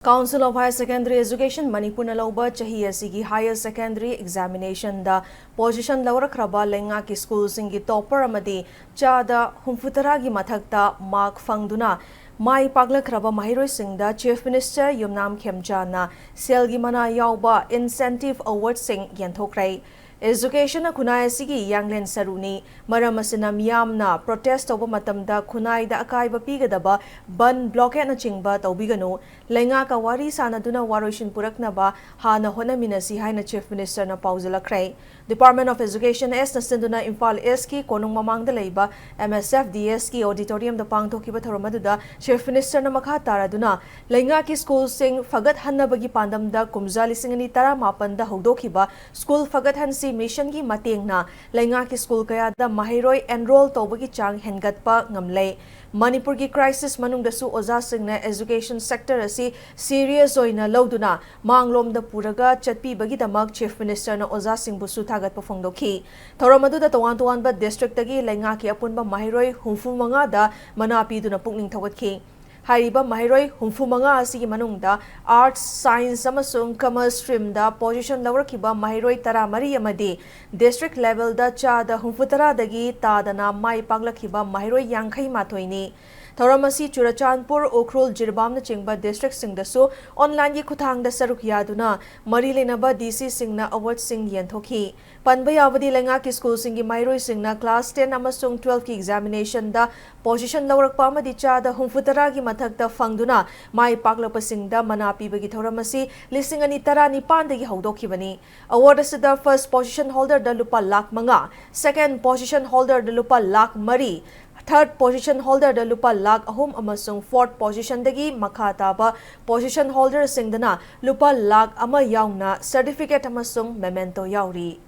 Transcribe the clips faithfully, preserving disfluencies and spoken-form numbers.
Council of Higher Secondary Education ꯃꯅꯤꯄꯨꯔꯅ ꯂꯧꯕ ꯆꯍꯤ ꯑꯁꯤꯒꯤ Higher Secondary Examination ꯗ position ꯂꯧꯔꯛꯈ꯭ꯔꯕ ꯂꯩꯉꯥꯛꯀꯤ ꯁ꯭ꯀꯨꯜꯁꯤꯡꯒꯤ topper ꯑꯃꯗꯤ ꯆꯥꯗ ꯍꯨꯝꯐꯨꯇꯔꯥꯒꯤ ꯃꯊꯛꯇ mark ꯐꯪꯗꯨꯅ ꯃꯥꯏ ꯄꯥꯛꯂꯛꯈ꯭ꯔꯕ ꯃꯍꯩꯔꯣꯏꯁꯤꯡꯗ Chief Minister ꯌꯨꯝꯅꯥꯝ ꯈꯦꯝꯆꯥꯟꯅ ꯁꯦꯜꯒꯤ ꯃꯅꯥ ꯌꯥꯎꯕ incentive award ꯁꯤꯡ ꯌꯦꯟꯊꯣꯛꯈ꯭ꯔꯦ꯫ Education ꯅ ꯈꯨꯟꯅꯥꯏ ꯑꯁꯤꯒꯤ ꯌꯥꯡꯂꯦꯟ ꯁꯔꯨꯅꯤ꯫ ꯃꯔꯝ ꯑꯁꯤꯅ ꯃꯤꯌꯥꯝꯅ protest ꯇꯧꯕ ꯃꯇꯝꯗ ꯈꯨꯟꯅꯥꯏꯗ ꯑꯀꯥꯏꯕ ꯄꯤꯒꯗꯕ ꯕꯟ, blockade ꯅꯆꯤꯡꯕ ꯇꯧꯕꯤꯒꯅꯨ꯫ ꯂꯩꯉꯥꯛꯀ ꯋꯥꯔꯤ ꯁꯥꯅꯗꯨꯅ ꯋꯥꯔꯣꯏꯁꯤꯟ ꯄꯨꯔꯛꯅꯕ ꯍꯥꯟꯅ ꯍꯣꯠꯅꯃꯤꯟꯅꯁꯤ ꯍꯥꯏꯅ Chief Minister ꯅ ꯄꯥꯎꯖꯦꯜꯂꯛꯈ꯭ꯔꯦ꯫ Department of Education S ꯅ ꯁꯤꯟꯗꯨꯅ ꯏꯝꯐꯥꯜ East ꯀꯤ ꯀꯣꯅꯨꯡ ꯃꯃꯥꯡꯗ ꯂꯩꯕ M S F D S ꯀꯤ auditorium ꯗ ꯄꯥꯡꯊꯣꯛꯈꯤꯕ ꯊꯧꯔꯝ ꯑꯗꯨꯗ Chief Minister ꯅ ꯃꯈꯥ ꯇꯥꯔꯗꯨꯅ ꯂꯩꯉꯥꯛꯀꯤ ꯁ꯭ꯀꯨꯜꯁꯤꯡ ꯐꯒꯠꯍꯟꯅꯕꯒꯤ ꯄꯥꯟꯗꯝꯗ ꯀꯨꯝꯖꯥ ꯂꯤꯁꯤꯡ ꯑꯅꯤ ꯇꯔꯥꯃꯥꯄꯟꯗ ꯍꯧꯗꯣꯛꯈꯤꯕ ꯁ꯭ꯀꯨꯜ ꯐꯒꯠꯍꯟꯁꯤ mission ꯒꯤ ꯃꯇꯦꯡꯅ ꯂꯩꯉꯥꯛꯀꯤ ꯁ꯭ꯀꯨꯜ ꯀꯌꯥꯗ ꯃꯍꯩꯔꯣꯏ enroll ꯇꯧꯕꯒꯤ ꯆꯥꯡ ꯍꯦꯟꯒꯠꯄ ꯉꯝꯂꯦ꯫ ꯃꯅꯤꯄꯨꯔꯒꯤ crisis ꯃꯅꯨꯡꯗꯁꯨ ꯑꯣꯖꯥꯁꯤꯡꯅ education sector ꯑꯁꯤ serious ꯑꯣꯏꯅ ꯂꯧꯗꯨꯅ ꯃꯥꯡꯂꯣꯝꯗ ꯄꯨꯔꯒ ꯆꯠꯄꯤꯕꯒꯤꯗꯃꯛ Chief Minister ꯅ ꯑꯣꯖꯥꯁꯤꯡꯕꯨꯁꯨ ꯊꯥꯒꯠꯄ ꯐꯣꯡꯗꯣꯛꯈꯤ꯫ ꯊꯧꯔꯝ ꯑꯗꯨꯗ ꯇꯣꯉꯥꯟ ꯇꯣꯉꯥꯟꯕ district ꯇꯒꯤ ꯂꯩꯉꯥꯛꯀꯤ ꯑꯄꯨꯟꯕ ꯃꯍꯩꯔꯣꯏ ꯍꯨꯝꯐꯨ ꯃꯉꯥꯗ ꯃꯅꯥ ꯄꯤꯗꯨꯅ ꯄꯨꯛꯅꯤꯡ ꯊꯧꯒꯠꯈꯤ꯫ ꯍꯥꯏꯔꯤꯕ ꯃꯍꯩꯔꯣꯏ ꯍꯨꯝꯐꯨ ꯃꯉꯥ ꯑꯁꯤꯒꯤ ꯃꯅꯨꯡꯗ Arts, Science ꯑꯃꯁꯨꯡ Commerce stream ꯗ position ꯂꯧꯔꯛꯈꯤꯕ ꯃꯍꯩꯔꯣꯏ ꯇꯔꯥꯃꯔꯤ ꯑꯃꯗꯤ district level ꯗ ꯆꯥꯗ ꯍꯨꯝꯐꯨꯇꯔꯥꯗꯒꯤ ꯇꯥꯗꯅ ꯃꯥꯏ ꯄꯥꯛꯂꯛꯈꯤꯕ ꯃꯍꯩꯔꯣꯏ ꯌꯥꯡꯈꯩ ꯃꯥꯊꯣꯏꯅꯤ꯫ ꯊꯧꯔꯝ ꯑꯁꯤ ꯆꯨꯔꯆꯥꯟꯄꯨꯔ, ꯎꯈ꯭ꯔꯨꯜ, ꯖꯤꯔꯤꯕꯥꯝꯅꯆꯤꯡꯕ district ꯁꯤꯡꯗꯁꯨ online ꯒꯤ ꯈꯨꯠꯊꯥꯡꯗ ꯁꯔꯨꯛ ꯌꯥꯗꯨꯅ ꯃꯔꯤ ꯂꯩꯅꯕ D C ꯁꯤꯡꯅ award ꯁꯤꯡ ꯌꯦꯟꯊꯣꯛꯈꯤ꯫ ꯄꯟꯕ ꯌꯥꯕꯗꯤ, ꯂꯩꯉꯥꯛꯀꯤ ꯁ꯭ꯀꯨꯜꯁꯤꯡꯒꯤ ꯃꯍꯩꯔꯣꯏꯁꯤꯡꯅ class ten ꯑꯃꯁꯨꯡ twelve ꯀꯤ examination ꯗ position ꯂꯧꯔꯛꯄ ꯑꯃꯗꯤ ꯆꯥꯗ ꯍꯨꯝꯐꯨꯇꯔꯥꯒꯤ ꯃꯊꯛꯇ ꯐꯪꯗꯨꯅ ꯃꯥꯏ ꯄꯥꯛꯂꯛꯄꯁꯤꯡꯗ ꯃꯅꯥ ꯄꯤꯕꯒꯤ ꯊꯧꯔꯝ ꯑꯁꯤ ꯂꯤꯁꯤꯡ ꯑꯅꯤ ꯇꯔꯥꯅꯤꯄꯥꯟꯗꯒꯤ ꯍꯧꯗꯣꯛꯈꯤꯕꯅꯤ꯫ Award ꯑꯁꯤꯗ first position holder ꯗ ꯂꯨꯄꯥ ꯂꯥꯈ ꯃꯉꯥ, second position holder ꯗ ꯂꯨꯄꯥ ꯂꯥꯈ ꯃꯔꯤ, third position holder ꯗ ꯂꯨꯄꯥ ꯂꯥꯈ ꯑꯍꯨꯝ ꯑꯃꯁꯨꯡ fourth position ꯗꯒꯤ ꯃꯈꯥ ꯇꯥꯕ position holder ꯁꯤꯡꯗꯅ ꯂꯨꯄꯥ ꯂꯥꯈ ꯑꯃ ꯌꯥꯎꯅ certificate ꯑꯃꯁꯨꯡ memento ꯌꯥꯎꯔꯤ꯫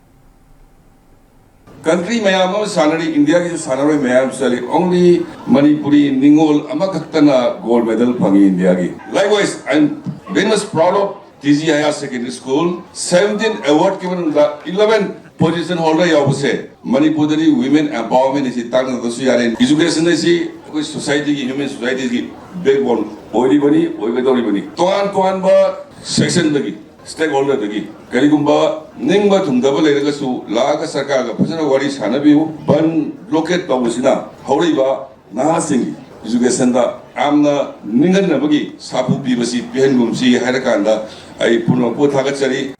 Country ꯃꯌꯥꯝ ꯑꯃ ꯁꯥꯟꯅꯔꯤ, ꯏꯟꯗꯤꯌꯥꯒꯤꯁꯨ ꯁꯥꯟꯅꯔꯣꯏ ꯃꯌꯥꯝ ꯆꯠꯂꯤ, only ꯃꯅꯤꯄꯨꯔꯤ ꯅꯤꯉꯣꯜ ꯑꯃꯈꯛꯇꯅ gold medal ꯐꯪꯉꯤ ꯏꯟꯗꯤꯌꯥꯒꯤ꯫ Likewise, I am very much proud of T G Higher Secondary School, seventeen award ꯀꯤ ꯃꯅꯨꯡꯗ eleven position holder ꯌꯥꯎꯕꯁꯦ ꯃꯅꯤꯄꯨꯔꯗꯗꯤ women empowerment ꯑꯁꯤ ꯇꯥꯛꯅꯗ꯭ꯔꯁꯨ ꯌꯥꯔꯦ꯫ Education ꯑꯁꯤ ꯑꯩꯈꯣꯏ society ꯒꯤ, human society ꯒꯤ backbone ꯑꯣꯏꯔꯤꯕꯅꯤ, ꯑꯣꯏꯒꯗꯧꯔꯤꯕꯅꯤ꯫ ꯇꯣꯉꯥꯟ ꯇꯣꯉꯥꯟꯕ ꯁꯦꯛꯁꯟꯗꯒꯤ, ꯁ꯭ꯇꯦꯛ ꯍꯣꯜꯗꯔꯗꯒꯤ ꯀꯔꯤꯒꯨꯝꯕ ꯅꯤꯡꯕ ꯊꯨꯡꯗꯕ ꯂꯩꯔꯒꯁꯨ ꯂꯥꯛꯑꯒ ꯁꯔꯀꯥꯔꯒ ꯐꯖꯅ ꯋꯥꯔꯤ ꯁꯥꯟꯅꯕꯤꯌꯨ꯫ ꯕꯟ ꯕ꯭ꯂꯣꯀꯦꯠ ꯇꯧꯕꯁꯤꯅ ꯍꯧꯔꯛꯏꯕ ꯅꯍꯥꯁꯤꯡꯒꯤ ꯏꯖꯨꯀꯦꯁꯟꯗ ꯌꯥꯝꯅ ꯅꯤꯡꯍꯟꯅꯕꯒꯤ ꯁꯥꯐꯨ ꯄꯤꯕꯁꯤ ꯄꯤꯍꯟꯒꯨꯝꯁꯤ ꯍꯥꯏꯔꯀꯥꯟꯗ ꯑꯩ ꯄꯨꯝꯅꯃꯛꯄꯨ ꯊꯥꯒꯠꯆꯔꯤ꯫